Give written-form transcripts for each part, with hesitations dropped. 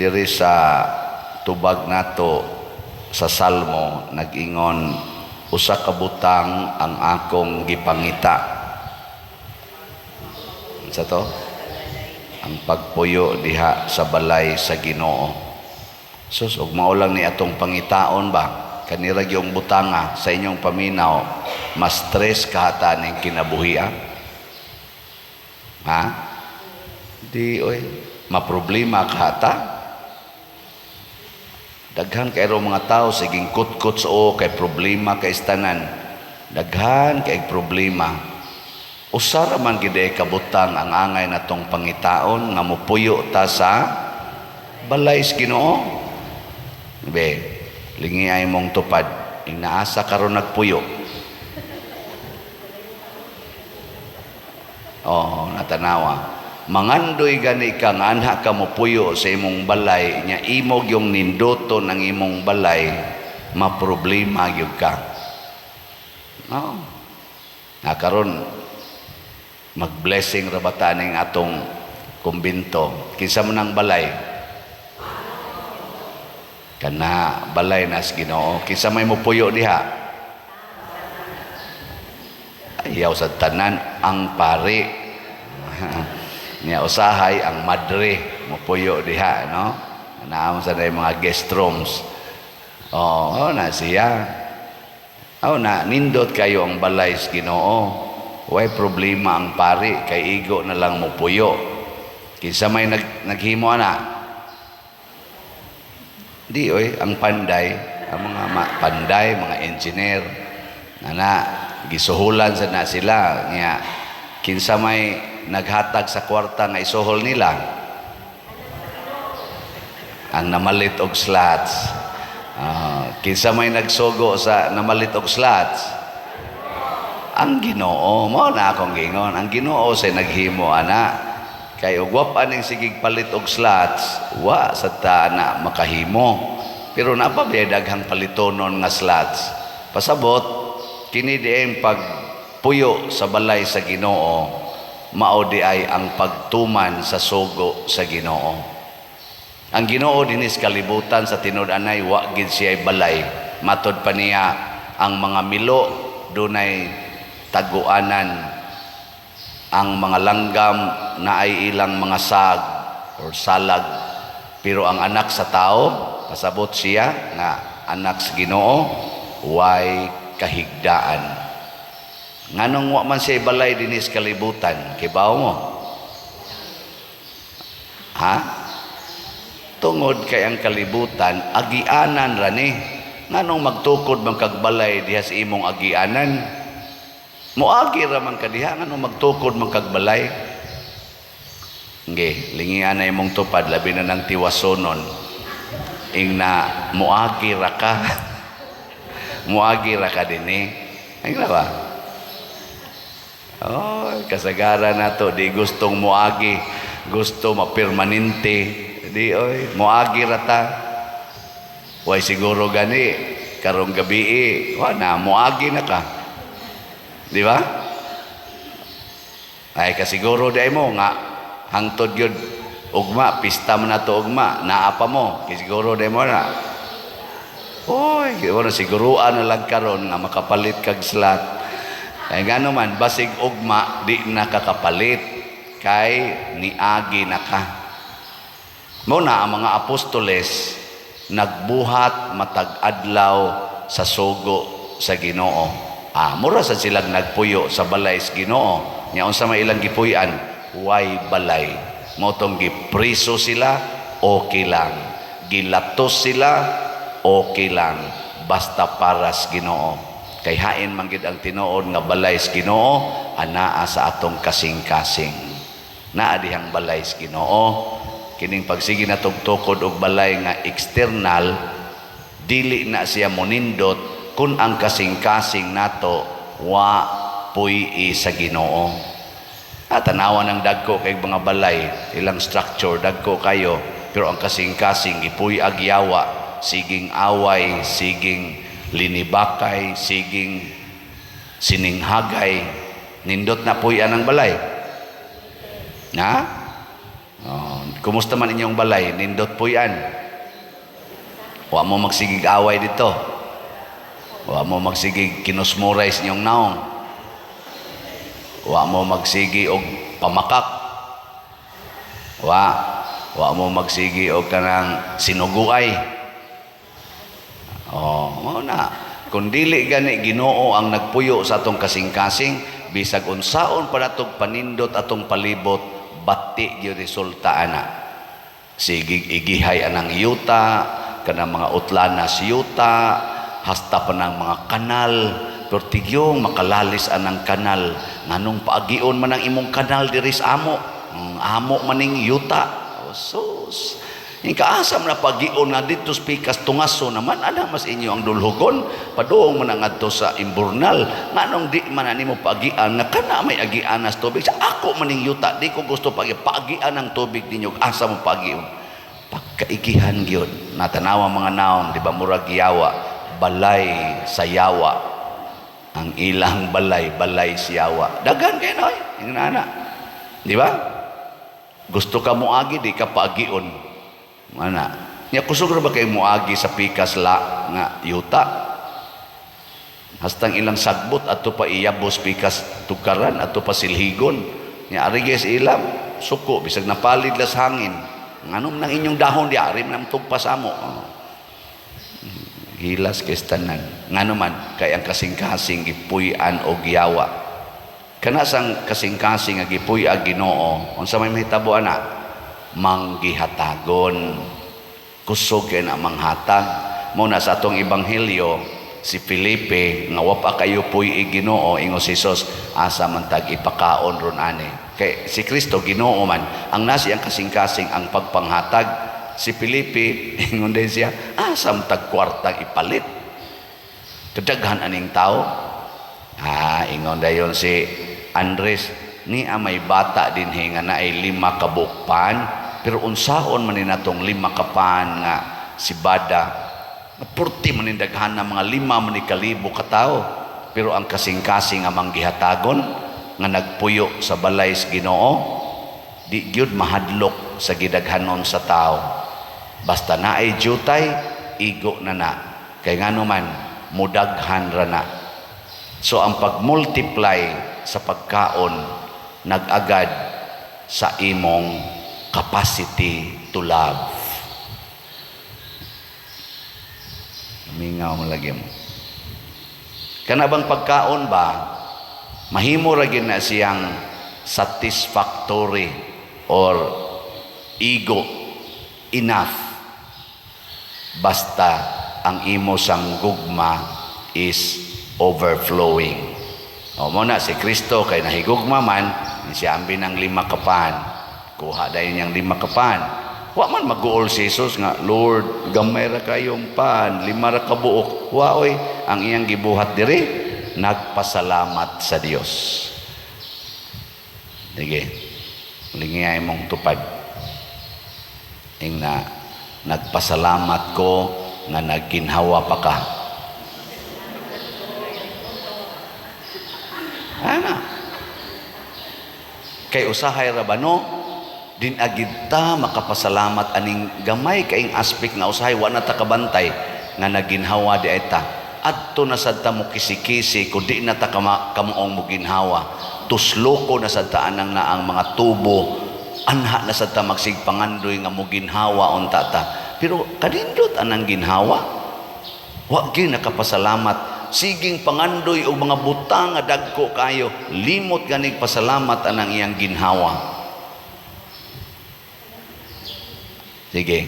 Diri sa tubag nato sa Salmo, nag-ingon, "Usa ka butang ang akong gipangita." Unsa to? Ang pagpuyo diha sa balay sa Ginoo. Sus, ug mao lang ni atong pangitaon ba? Kanira yung butanga sa inyong paminaw, mas stress kahata ning kinabuhi, ah? Ha? Di oy, maproblema kahata. Daghan kay mga tao siging kutkot sa o kay problema kay istanan. Daghan kay problema. Usa ra man gid ay kabutang ang angay natong pangitaon, nga mopuyo ta sa balay sa Ginoo. Be, lingi ay mong tupad. Inaasa karon nagpuyo. Oh, natanawa. Mangandoy gani ka nga anha ka mopuyo sa imong balay nya imog yung ninduto ng imong balay, maproblema gyud ka. No. Na karon mag-blessing ra ba ta ning atong kumbinto? Kinsa man ang balay? Kana balay nas Ginoo. Kinsa may mopuyo diha? Ayaw sa tanan, ang pari. Niya usahay ang madre mopuyo diha, no? Naam sa na mga guest rooms. Oh, na siya. Oh, na nindot kayo ang balay sa Ginoo. Way problema ang pari kay igo na lang mopuyo. Kinsa may naghimo ana? Di oy, ang panday, ang mga panday, mga engineer. Ana, gisuhulan sa na sila nya kinsa may naghatag sa kwarta nga isuhol nila? Ang namalit og slots. Kinsa may nagsugo sa namalit og slots? Ang Ginoo. Mao na akong gingon. Ang Ginoo say naghimo ana. Kay og wa pa ning sigig palit og slots, wa sa ta na makahimo. Pero naa pa ba daghang palitonon nga slots? Pasabot, kini dieng pagpuyo sa balay sa Ginoo, mao di ay ang pagtuman sa sugo sa Ginoo. Ang Ginoo dinis kalibutan sa tinud-anay wa gid siya balay. Matod pa niya, ang mga milo dunay taguanan, ang mga langgam na ay ilang mga sag or salag, pero ang anak sa tao, pasabot siya nga anak sa Ginoo, way kahigdaan. Nganong wa man siya balay dinis kalibutan? Kibaw mo? Ha? Tungod kay ang kalibutan agianan ra ni. Nganong magtukod man kag balay diha sa imong agianan? Moagi ra man ka diha, nganong magtukod man kag balay? Nge, lingian na imong tupad, labi na ng tiwasonon. Ing na moagi ra ka. Moagi ra ka dinhi. Ay ba? Oh, kasagaran na to, di gustong moagi, gusto mapermanente. Di oy, moagi ra ta. Way siguro gani karong gabi, wa na moagi na ka. Di ba? Ay kasiguro di mo nga hangtod gyud ugma, pista man nato ugma, naa pa mo, siguro di mo na. Oy, wala siguruan na lang karon nga makapalit kag slot. Kay ngano man basig ugma di nakakapalit kay niagi na ka. Mao na ang mga apostoles nagbuhat matag adlaw sa sugo sa Ginoo. Ah, mura sa silang nagpuyo sa balay sa Ginoo. Nya unsa may ilang gipuy-an? Way balay. Mao tong gipriso sila, okay lang. Gilatos sila, okay lang. Basta para sa Ginoo. Kay hain man gid ang tinuod nga balay sa Ginoo, anaa sa atong kasing-kasing. Naa dihang balay sa Ginoo. Kining pagsige natog tukod og balay nga external, dili na siya monindot kung ang kasing-kasing nato wa puy sa Ginoo. At tanawa ng dagko kay mga balay, ilang structure dagko kayo, pero ang kasing-kasing ipuy agyawa, siging away, siging linibakay, siging sininghagay, nindot na puy ang balay. Na? Oh, Kumusta man inyong balay? Nindot puy-an. Wa mo magsigig away dito. Wa mo magsigig kinusmuray sa inyong naong. Wa mo magsigi og pamakak. Wa mo magsigi og kanang sinuguay. Oh, mao na. Kung dili gani Ginoo ang nagpuyo sa atong kasing-kasing, bisag unsaon pa natog panindot atong palibot, bati gyud resulta ana. Sige igihay anang yuta, kanang mga utlanas yuta, hasta pa ng mga kanal, pero tigyong makalalis anang kanal. Nganong paagion man ang imong kanal diri sa amo? Ang amo maning yuta. Oh, sus. Yung kaasam na pagion nga dito sa pikas tungaso naman, ana mas inyo ang dulhugon, paduong man ang adto sa imburnal. Nganong di man ani mo pagian nga kana may agian as tubig? Sa ako maning yuta, di ko gusto pagian ang tubig ninyo, asa mo pagion? Pagkaigihan gyud, natanawa mga naong, di ba murag yawa, balay sa yawa. Ang ilang balay, balay sa yawa. Daghan kayo na, oy. Yung nana. Di ba? Gusto ka moagi, di ka paagion. Mana. Nya kusog ra ba kay moagi sa pikas la nga yuta? Hastang ilang sagbot ato pa iyabos pikas tukaran, ato pa silhigon. Nya ari gyud sa ilang suko bisag napalid las hangin. Nganong nang inyong dahon di ari man tugpas amo. Oh. Hilas kay tanan. Ngano man kay ang kasing-kasing gipuy-an og yawa. Kana sang kasing-kasing nga gipuy-an Ginoo, unsa may mahitabo ana? Manggihatagon. Kusog kay na manghatag. Mo na sa atong ebanghelyo, si Felipe nga wa pa kayo puy Ginoo, ingon si Jesus, asa man tag ipakaon ron ani? Kay si Kristo Ginoo man, ang nasi ang kasing-kasing ang pagpanghatag. Si Felipe ingon din siya, asa man tag kwartang ipalit? Kadaghan aning tao. Ah, ingon dayon si Andres, ni may bata dinhi nga naay 5 ka bukpan, pero unsaon man ni natong 5 ka pan nga sibada? Purti man ni daghan na mga 5 man ni kalibo ka tawo. Pero ang kasing-kasing nga manggihatagon nga nagpuyo sa balay sa Ginoo, di gyud mahadlok sa gidaghanon sa tao. Basta naay jutay, igo na na. Kay ngano man, mudaghan ra na. So ang pag-multiply sa pagkaon nag-agad sa imong capacity to love. Mingaw mo lagi mo. Kana bang pagkaon ba, mahimo ra gyud na siyang satisfactory or ego enough basta ang imo sang gugma is overflowing. O mo na si Kristo kay nahigugma man siya ambi ng 5 kapan. Kuha dayon niyang 5 kapan. Wa man mag-uol si Jesus nga, Lord, gamay ra kayong pan, 5 ra ka buok. Wa oy, ang iyang gibuhat diri, nagpasalamat sa Dios. Sige, lingiyay mong tupad. Ing na, nagpasalamat ko nga nagginhawa pa ka. Ana. Kay usahay ra ba no? Din agid ta makapasalamat aning gamay kaing aspect nga usahay wa na ta kabantay nga naginhawa di ay ta. Adto na sad ta mo kisi-kisi kun di na ta kamuong mo ginhawa. Tusloko na sad ta anang na ang mga tubo. Anha na sad ta magsigpangandoy nga mo ginhawa unta ta. Pero kanindot anang ginhawa? Wa gyud nakapasalamat. Siging pangandoy og mga butang nga dagko kayo, limot ganig pasalamat anang iyang ginhawa. Sige,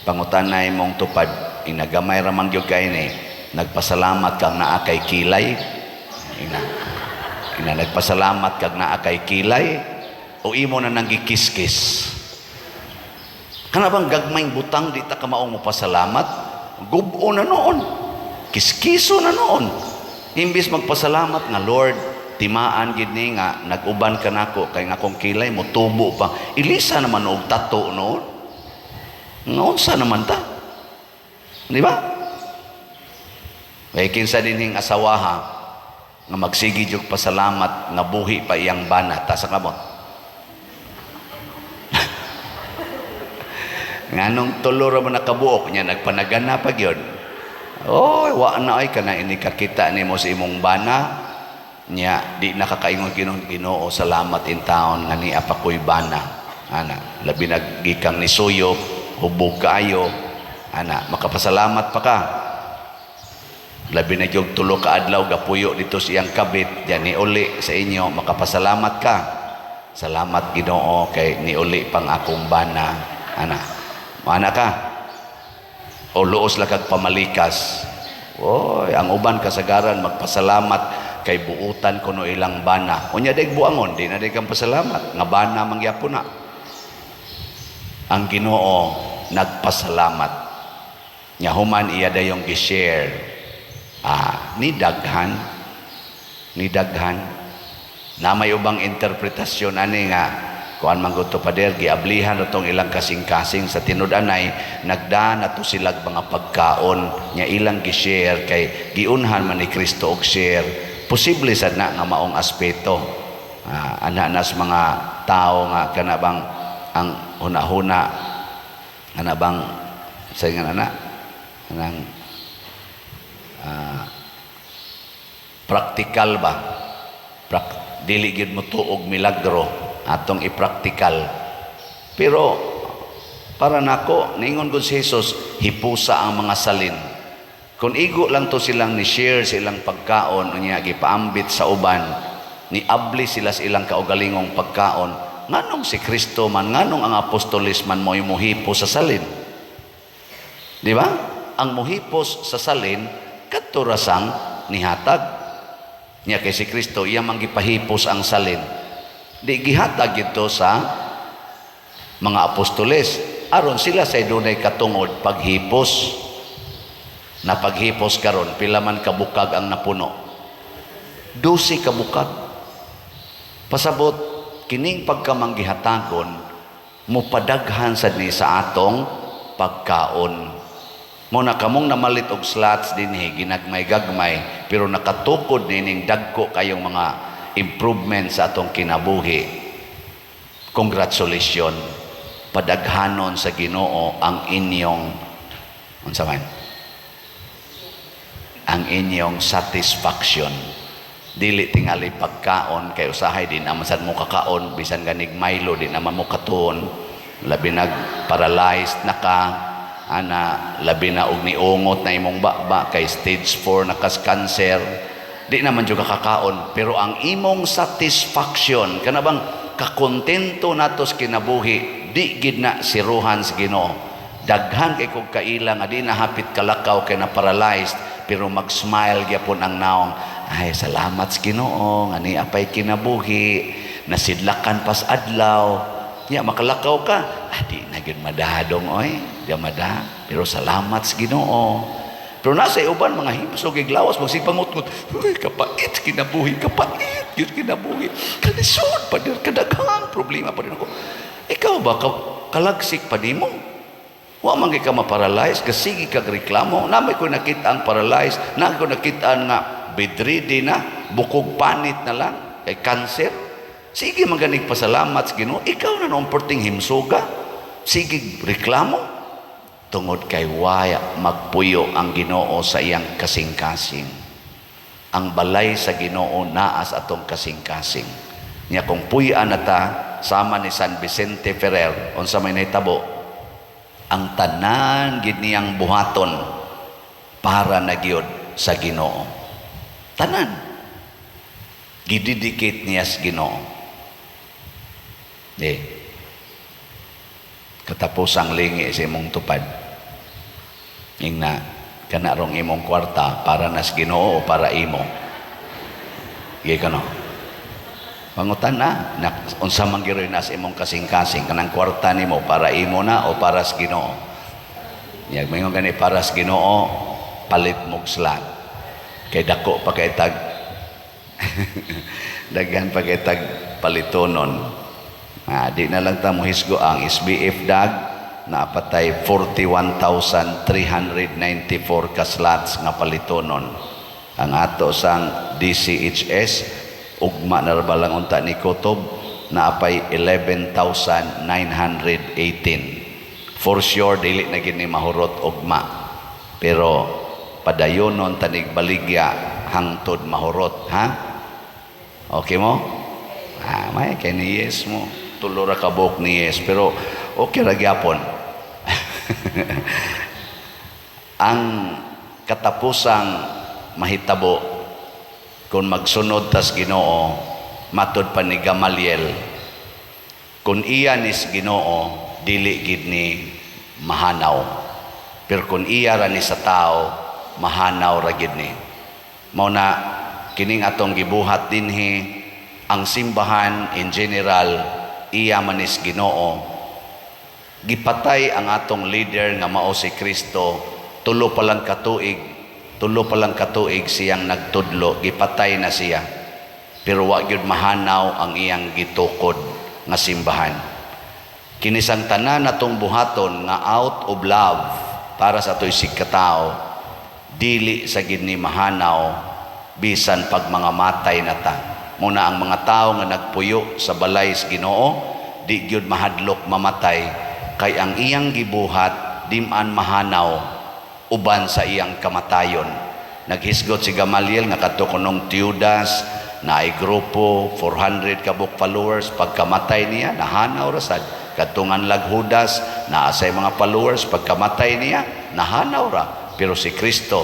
pangutanay mong tupad, inagamay ra man gyud kay ni, nagpasalamat kang naa kay kilay. Ina nagpasalamat kang naa kay kilay o imo na nang gikiskis. Kana bang gagmayng butang di ta kamaong mopasalamat? Gubo na noon. Kiskiso na noon. Imbis magpasalamat nga, Lord, timaan gid ni nga nag-uban ka nako kay nga akong kilay motubo pa. Ilisa naman og tato noon. Ngaunsa naman ta? Di ba? Kay kinsa dinhing asawaha nga magsigi jud pasalamat nga buhi pa iyang bana, ta sa kamot. Nganong tulo ra man nakabuok niya, nagpanagana pa gyud. Oh, wa na ay kana ini kakita nimo sa imong bana nya di nakakaingon, "Ginoo, Ginoo, salamat in taon nga nia pa ko'y bana." Ana, labi naggikang ni suyop, hubog kaayo, ana, makapasalamat pa ka. Labi na gyud 3 ka adlaw gapuyo dito sa iyang kabit, diyan ni uli sa inyo, makapasalamat ka. "Salamat, Ginoo, kay niuli pang akong bana." Ana. Mana ka? O luos lang kag pamalikas. Oy, ang uban kasagaran magpasalamat kay buutan kuno ilang bana. Unya day buangon, di na day kang pasalamat. Nga bana mangyapon na. Ang Ginoo nagpasalamat. Nya human iya dayong gi-share. Ah, ni daghan, ni daghan. Na may ubang interpretasyon ani nga kuan man gud to, pader, giablihan na tong ilang kasing-kasing. Sa tinud-anay nagda na to silag mga pagkaon nya ilang gi-share kay giunhan man ni Kristo og share. Posible sad na nga maong aspeto. Ah, ana nas mga tao nga kana bang ang huna-huna, ana bang sa nga ana anang praktikal ba. Dili gyud mo tuog milagro, atong ipraktikal. Pero para nako, ningon gud si Jesus, "Hipusa ang mga salin." Kung igo lang to silang ni share sa ilang pagkaon, unya gipaambit sa uban, ni abli sila sa ilang kaugalingong pagkaon, nganong si Kristo man, nganong ang apostolis man mo'y muhipos sa salin? Di ba? Ang muhipos sa salin kadto rasang nihatag. Nya kay si Kristo iya man gipahipos ang salin. Di gihatag ito sa mga apostoles aron sila say dunay katungod paghipos. Na paghipos karon, pila man kabukag ang napuno? 12 kabukag. Pasabot kining pagkamanggihatagon mupadaghan sad ni sa atong pagkaon. Mo na kamong namalit og slots dinhi, ginagmay-gagmay, pero nakatukod nining dagko kayong mga improvement sa atong kinabuhi. Congratulations. Padaghanon sa Ginoo ang inyong unsa man? Ang inyong satisfaction. Dili tingali pagkaon kay usahay di naman sad mo kakaon, bisan ganig Milo di naman mo katuon, labi nag paralyzed na ka ana, labi na og niungot na imong baba kay stage 4 na kas cancer, di naman jud ka kakaon, pero ang imong satisfaction, kana bang kakontento nato sa kinabuhi, di gid na siruhan sa Ginoo. Daghan kay kog kaila nga di na hapit kalakaw kay na paralyzed, pero mag-smile gyapon ang naong, "Ay, salamat sa Ginoo nga nia pay kinabuhi." Nasidlakan pas adlaw nya makalakaw ka, ah, di na gyud madadong, oy, di mada, pero salamat sa Ginoo. Pero nasa uban mga himos og iglawas, magsigpangut-ngut, "Uy, kapait kinabuhi, kapait gyud kinabuhi, kalisod pa din, kadaghan problema pa din ako." Ikaw ba kalagsik pa nimo? Wa man ka ma-paralyze, kasigi kag reklamo. Namay ko nakita ang paralyzed, na ko nakita nga bedridden na, bukog panit na lang, kay cancer. Sige man ganig pasalamat sa Ginoo. Ikaw na noong perting himsuga. Sige reklamo. Tungod kay waya magpuyo ang Ginoo sa iyang kasing-kasing. Ang balay sa Ginoo naa sa atong kasing-kasing. Nya kung puy-an na ta sama ni San Vicente Ferrer, unsa may nahitabo? Ang tanan gid niyang buhaton para na gyud sa Ginoo. Tanan gidedicate niya sa Ginoo. Di. Katapusang lingi sa imong tupad. Ingna kana rong imong kwarta, para nas Ginoo o para imo? Gi kano? Pangutan na, na unsa man giroy na sa imong kasing-kasing, kanang kwarta nimo, para imo na o para sa Ginoo? Yag maingon gani para sa Ginoo, palit mog slot. Kay dako pa kay tag daghan pa kay tag palitonon. Ah, di na lang ta mohisgo, ang SBF dag naapatay 41,394 ka slots nga palitonon. Ang ato sang DCHS, ugma na ra lang unta ni Kutob, naapay 11,918. For sure dili na gini mahurot ugma. Pero padayonon tanig baligya hangtod mahurot, ha? Okay mo? Ah, may kay ni yes mo. Tulo ra ka buok ni yes, pero okay ra gyapon. Ang katapusang mahitabo kung magsunod tas Ginoo, matud pa ni Gamaliel, kung iya nis Ginoo, dili gid ni mahanaw, pero kung iya ra ni sa tao, mahanaw ra gid ni. Mao na kining atong gibuhat dinhi, ang simbahan in general, iya manis Ginoo. Gipatay ang atong leader nga mao si Kristo, 3 pa lang katuig, 3 pa lang katuig siyang nagtudlo, gipatay na siya. Pero wa gyud mahanaw ang iyang gitukod nga simbahan. Kinisang tanan natong buhaton nga out of love para sa ato isig katao, dili sa gid ni mahanaw bisan pag mga matay na ta. Muna ang mga tao nga nagpuyo sa balay sa Ginoo, di gyud mahadlok mamatay kay ang iyang gibuhat di man mahanaw uban sa iyang kamatayon. Naghisgot si Gamaliel nga kadto kunong Teudas na ay grupo 400 kabuk followers, pagkamatay niya nahanaw ra sad. Kadtungan lag Judas naa say mga followers, pagkamatay niya nahanaw ra. Pero si Kristo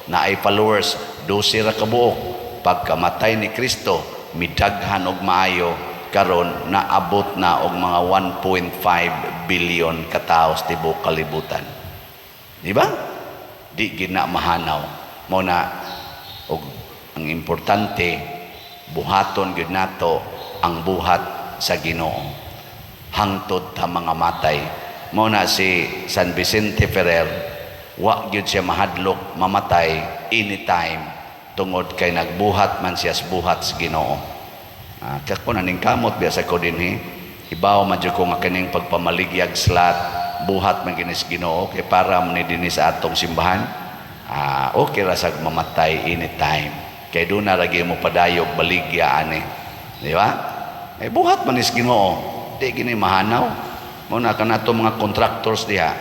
na ay followers 12 ra kabuok, pagkamatay ni Kristo midaghan og maayo, karon naabot na og mga 1.5 billion katawo sa tibuok kalibutan. Di ba? Di gina mahanaw. Mao na og ang importante, buhaton gyud nato ang buhat sa Ginoo hangtod ta mga matay. Mao na si San Vicente Ferrer, wa gyud siya mahadlok mamatay anytime tungod kay nagbuhat man siya sa buhat sa Ginoo. Ah, kako na ning kamot biya sa ko dinhi. Hibaw man jud ko nga kining pagpamaligyag slot buhat man kini sa Ginoo kay para man ni dinhi sa atong simbahan. Ah, okay ra sag mamatay anytime. Kay doon na ra gyud mo padayog baligya ani. Di ba? Eh buhat man is Ginoo. Di gini mahanaw. Mao na kanato mga contractors diha.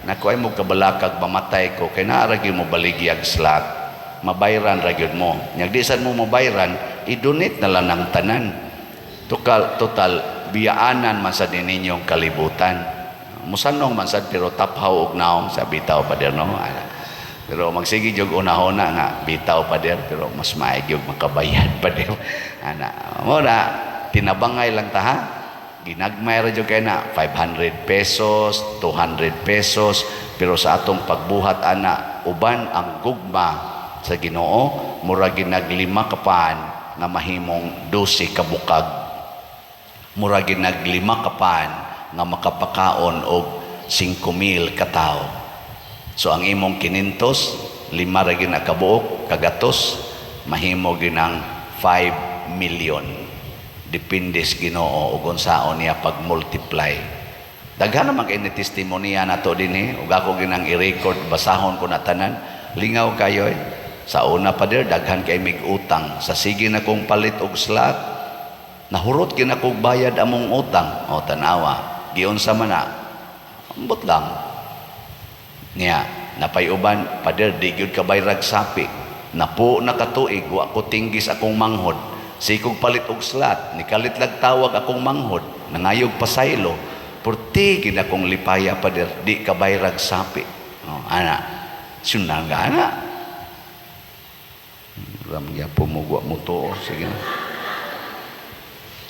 Nako, ay mo kabalakag mamatay ko kay naa ra gyud mo baligyag slot. Mabayran ra gyud mo. Nya di sad mo mabayran, i-donate na lang ng tanan. Total, total biyaanan man sad ninyong kalibutan. Musanong man sad pero taphaw og naong sa bitaw, pader, no. Ana. Pero magsige jud unahona nga bitaw, pader, pero mas maayog makabayad, pader. Ana. Mo na tinabangay lang ta, ha. Ginagmay ra jud kay na 500 pesos, 200 pesos, pero sa atong pagbuhat ana uban ang gugma sa Ginoo, mura ginaglima kapan nga mahimong 12 kabukag, mura ginaglima kapan nga makapakaon og 5,000 katawo. So ang imong kinintos, lima ra gina kabuok kagatos, mahimo ginang 5 million. Depende sa Ginoo ug unsaon niya pag-multiply. Daghan naman kay ni testimonya nato dinhi ug ako ginang i-record, basahon ko na tanan. Lingaw kayo eh. Sa una, pader, daghan kay mig utang. Sa sige na kong palit og slot, nahurot gyud ako bayad among utang. O tanawa, giunsa man na? Ambot lang. Niya, napay uban, pader, di gyud ka bayrag sapi. Napo na katuig, wa ko tinggis akong manghod. Sikog palit og slot, nikalit lag tawag akong manghod, nangayog pasaylo. Purti gid akong lipaya, pader, di ka bayrag sapi. Oh, ana. Sunan ka ana. Ram gyapon mo, wa mo tuo. Sige na.